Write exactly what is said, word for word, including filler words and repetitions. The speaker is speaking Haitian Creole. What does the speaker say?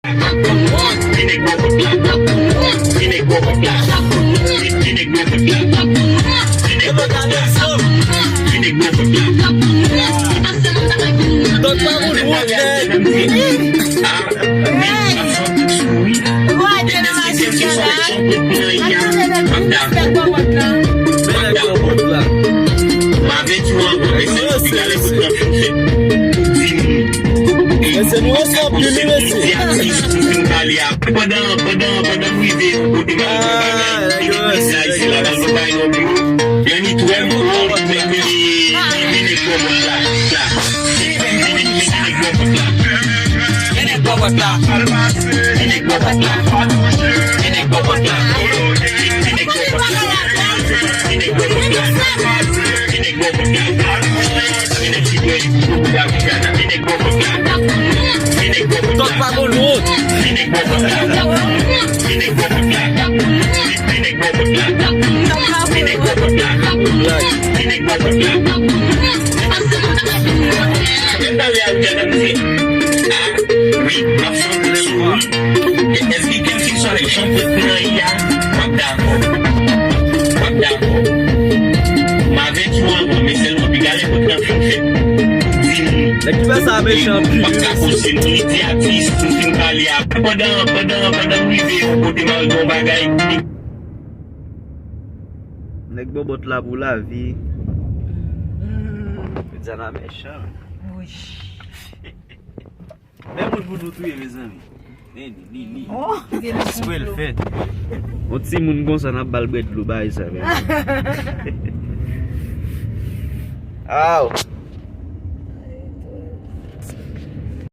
Dòk pa moun wont, nèg. Men nèg bò bòt la. Mesye, nou resevwa anpil, wi, mesye. Pandan, pandan, pandan m rive yon kote m al fè bagay, nèg yo resi la, nou bay yon dlo. Yon nitwèl, nèg yo vini, vini pran mwen la, la. Vini, vini, vini pran mwen la. Vini pran mwen la. Vini pran mwen la. Vini pran mwen la. Vini pran mwen la. Vini pran mwen la. Tòk pa gon wont. Èske kèlkeswa jan pou pran ya, m ap dakò. M ap dakò. M avèti w anvan, men sèlman piga lè kote nan fin fèt. Di m. Nèg ki fè sa mechan anpil, wi, mesye. M ap dakò si nou di atis, nou fin pale a. Pandan, pandan, pandan m rive yon kote m al gen yon bagay. Nèg bò bòt la pou lavi. Diana mechan. Wi. Men moun pou nou touye, mezanmi. Men li, li, li. Oh, gen moun. Eksprè l fèt. Yon timoun konsa, n ap ba l bwè dlo, bagay sa, men. Aw.